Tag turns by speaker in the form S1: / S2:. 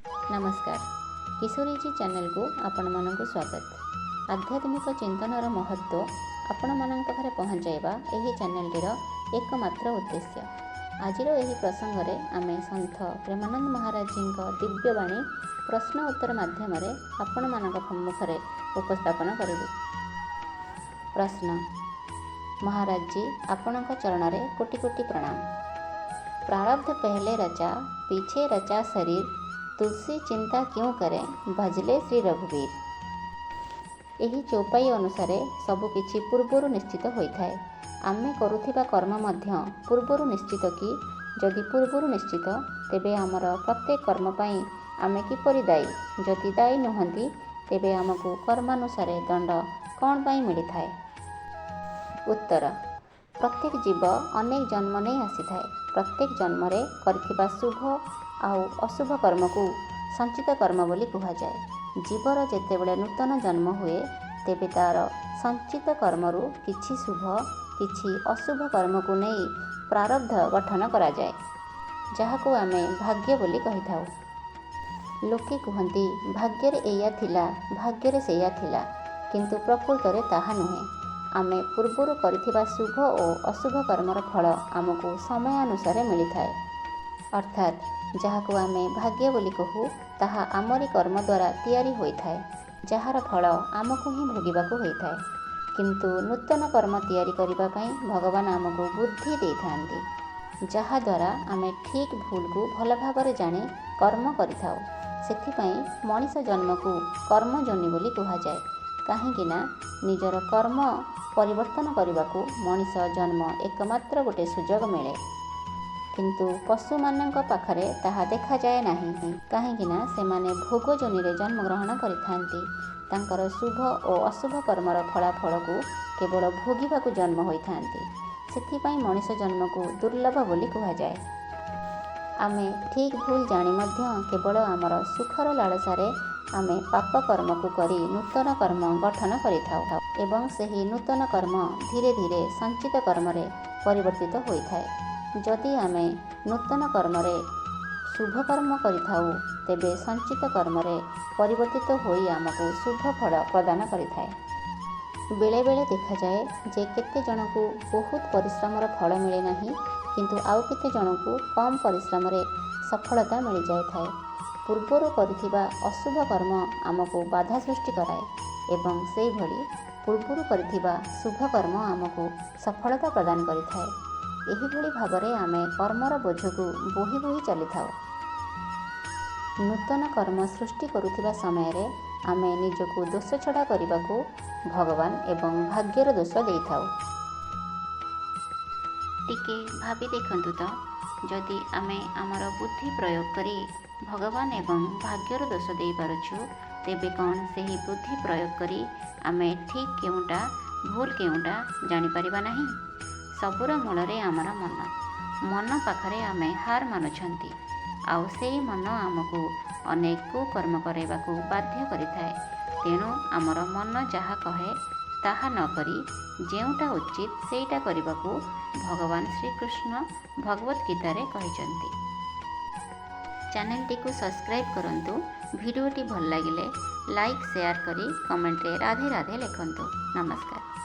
S1: ନମସ୍କାର, କିଶୋରୀଜୀ ଚ୍ୟାନେଲକୁ ଆପଣମାନଙ୍କୁ ସ୍ୱାଗତ। ଆଧ୍ୟାତ୍ମିକ ଚିନ୍ତନର ମହତ୍ତ୍ୱ ଆପଣମାନଙ୍କ ପାଖରେ ପହଞ୍ଚାଇବା ଏହି ଚ୍ୟାନେଲଟିର ଏକମାତ୍ର ଉଦ୍ଦେଶ୍ୟ। ଆଜିର ଏହି ପ୍ରସଙ୍ଗରେ ଆମେ ସନ୍ଥ ପ୍ରେମାନନ୍ଦ ମହାରାଜଜୀଙ୍କ ଦିବ୍ୟବାଣୀ ପ୍ରଶ୍ନ ଉତ୍ତର ମାଧ୍ୟମରେ ଆପଣମାନଙ୍କ ସମ୍ମୁଖରେ ଉପସ୍ଥାପନ କରିବୁ। ପ୍ରଶ୍ନ: ମହାରାଜଜୀ, ଆପଣଙ୍କ ଚରଣରେ କୋଟି କୋଟି ପ୍ରଣାମ। प्रारब्ध पहले रचा, पीछे रचा शरीर, तुलसी चिंता क्यों करें, भजले श्री रघुवीर। ଏହି ଚୌପାଇ ଅନୁସାରେ ସବୁକିଛି ପୂର୍ବରୁ ନିଶ୍ଚିତ ହୋଇଥାଏ। ଆମେ କରୁଥିବା କର୍ମ ମଧ୍ୟ ପୂର୍ବରୁ ନିଶ୍ଚିତ କି? ଯଦି ପୂର୍ବରୁ ନିଶ୍ଚିତ, ତେବେ ଆମର ପ୍ରତ୍ୟେକ କର୍ମ ପାଇଁ ଆମେ କିପରି ଦାୟୀ? ଯଦି ଦାୟୀ ନୁହନ୍ତି, ତେବେ ଆମକୁ କର୍ମାନୁସାରେ ଦଣ୍ଡ କ'ଣ ପାଇଁ ମିଳିଥାଏ? ଉତ୍ତର: ପ୍ରତ୍ୟେକ ଜୀବ ଅନେକ ଜନ୍ମ ନେଇ ଆସିଥାଏ। ପ୍ରତ୍ୟେକ ଜନ୍ମରେ କରିଥିବା ଶୁଭ ଆଉ ଅଶୁଭ କର୍ମକୁ ସଞ୍ଚିତ କର୍ମ ବୋଲି କୁହାଯାଏ। ଜୀବର ଯେତେବେଳେ ନୂତନ ଜନ୍ମ ହୁଏ, ତେବେ ତା'ର ସଞ୍ଚିତ କର୍ମରୁ କିଛି ଶୁଭ, କିଛି ଅଶୁଭ କର୍ମକୁ ନେଇ ପ୍ରାରବ୍ଧ ଗଠନ କରାଯାଏ, ଯାହାକୁ ଆମେ ଭାଗ୍ୟ ବୋଲି କହିଥାଉ। ଲୋକେ କୁହନ୍ତି, ଭାଗ୍ୟରେ ଏଇଆ ଥିଲା, ଭାଗ୍ୟରେ ସେଇଆ ଥିଲା। କିନ୍ତୁ ପ୍ରକୃତରେ ତାହା ନୁହେଁ। ଆମେ ପୂର୍ବରୁ କରିଥିବା ଶୁଭ ଓ ଅଶୁଭ କର୍ମର ଫଳ ଆମକୁ ସମୟାନୁସାରେ ମିଳିଥାଏ। ଅର୍ଥାତ୍ ଯାହାକୁ ଆମେ ଭାଗ୍ୟ ବୋଲି କହୁ, ତାହା ଆମରି କର୍ମ ଦ୍ୱାରା ତିଆରି ହୋଇଥାଏ, ଯାହାର ଫଳ ଆମକୁ ହିଁ ଭୋଗିବାକୁ ହୋଇଥାଏ। କିନ୍ତୁ ନୂତନ କର୍ମ ତିଆରି କରିବା ପାଇଁ ଭଗବାନ ଆମକୁ ବୁଦ୍ଧି ଦେଇଥାନ୍ତି, ଯାହାଦ୍ୱାରା ଆମେ ଠିକ୍ ଭୁଲକୁ ଭଲ ଭାବରେ ଜାଣି କର୍ମ କରିଥାଉ। ସେଥିପାଇଁ ମଣିଷ ଜନ୍ମକୁ କର୍ମଯୋନି ବୋଲି କୁହାଯାଏ, କାହିଁକି ନା ନିଜର କର୍ମ ପରିବର୍ତ୍ତନ କରିବାକୁ ମଣିଷ ଜନ୍ମ ଏକମାତ୍ର ଗୋଟେ ସୁଯୋଗ ମିଳେ। କିନ୍ତୁ ପଶୁମାନଙ୍କ ପାଖରେ ତାହା ଦେଖାଯାଏ ନାହିଁ, କାହିଁକି ନା ସେମାନେ ଭୋଗ ଯୋନିରେ ଜନ୍ମଗ୍ରହଣ କରିଥାନ୍ତି। ତାଙ୍କର ଶୁଭ ଓ ଅଶୁଭ କର୍ମର ଫଳାଫଳକୁ କେବଳ ଭୋଗିବାକୁ ଜନ୍ମ ହୋଇଥାନ୍ତି। ସେଥିପାଇଁ ମଣିଷ ଜନ୍ମକୁ ଦୁର୍ଲଭ ବୋଲି କୁହାଯାଏ। ଆମେ ଠିକ୍ ଭୁଲ ଜାଣି ମଧ୍ୟ କେବଳ ଆମର ସୁଖର ଲାଳସାରେ ଆମେ ପାପ କର୍ମକୁ କରି ନୂତନ କର୍ମ ଗଠନ କରିଥାଉ ଏବଂ ସେହି ନୂତନ କର୍ମ ଧୀରେ ଧୀରେ ସଞ୍ଚିତ କର୍ମରେ ପରିବର୍ତ୍ତିତ ହୋଇଥାଏ। ଯଦି ଆମେ ନୂତନ କର୍ମରେ ଶୁଭ କର୍ମ କରିଥାଉ, ତେବେ ସଞ୍ଚିତ କର୍ମରେ ପରିବର୍ତ୍ତିତ ହୋଇ ଆମକୁ ଶୁଭ ଫଳ ପ୍ରଦାନ କରିଥାଏ। ବେଳେବେଳେ ଦେଖାଯାଏ ଯେ କେତେ ଜଣଙ୍କୁ ବହୁତ ପରିଶ୍ରମର ଫଳ ମିଳେ ନାହିଁ, କିନ୍ତୁ ଆଉ କେତେ ଜଣଙ୍କୁ କମ୍ ପରିଶ୍ରମରେ ସଫଳତା ମିଳିଯାଇଥାଏ। ପୂର୍ବରୁ କରିଥିବା ଅଶୁଭ କର୍ମ ଆମକୁ ବାଧା ସୃଷ୍ଟି କରାଏ ଏବଂ ସେହିଭଳି ପୂର୍ବରୁ କରିଥିବା ଶୁଭ କର୍ମ ଆମକୁ ସଫଳତା ପ୍ରଦାନ କରିଥାଏ। ଏହିଭଳି ଭାବରେ ଆମେ କର୍ମର ବୋଝକୁ ବୋହି ବୋହି ଚାଲିଥାଉ। ନୂତନ କର୍ମ ସୃଷ୍ଟି କରୁଥିବା ସମୟରେ ଆମେ ନିଜକୁ ଦୋଷ ଛଡ଼ା କରିବାକୁ ଭଗବାନ ଏବଂ ଭାଗ୍ୟର ଦୋଷ ଦେଇଥାଉ। ଟିକେ ଭାବି ଦେଖନ୍ତୁ ତ, ଯଦି ଆମେ ଆମର ବୁଦ୍ଧି ପ୍ରୟୋଗ କରି ଭଗବାନ ଏବଂ ଭାଗ୍ୟର ଦୋଷ ଦେଇପାରୁଛୁ, ତେବେ କ'ଣ ସେହି ବୁଦ୍ଧି ପ୍ରୟୋଗ କରି ଆମେ ଠିକ୍ କେଉଁଟା, ଭୁଲ କେଉଁଟା ଜାଣିପାରିବା ନାହିଁ? ସବୁର ମୂଳରେ ଆମର ମନ। ମନ ପାଖରେ ଆମେ ହାର ମାନୁଛନ୍ତି ଆଉ ସେଇ ମନ ଆମକୁ ଅନେକ କୁକର୍ମ କରାଇବାକୁ ବାଧ୍ୟ କରିଥାଏ। ତେଣୁ ଆମର ମନ ଯାହା କହେ ତାହା ନ କରି ଯେଉଁଟା ଉଚିତ ସେଇଟା କରିବାକୁ ଭଗବାନ ଶ୍ରୀକୃଷ୍ଣ ଭଗବତ ଗୀତାରେ କହିଛନ୍ତି। ଚ୍ୟାନେଲଟିକୁ ସବସ୍କ୍ରାଇବ୍ କରନ୍ତୁ। ଭିଡ଼ିଓଟି ଭଲ ଲାଗିଲେ ଲାଇକ୍, ସେୟାର କରି କମେଣ୍ଟରେ ରାଧେ ରାଧେ ଲେଖନ୍ତୁ। ନମସ୍କାର।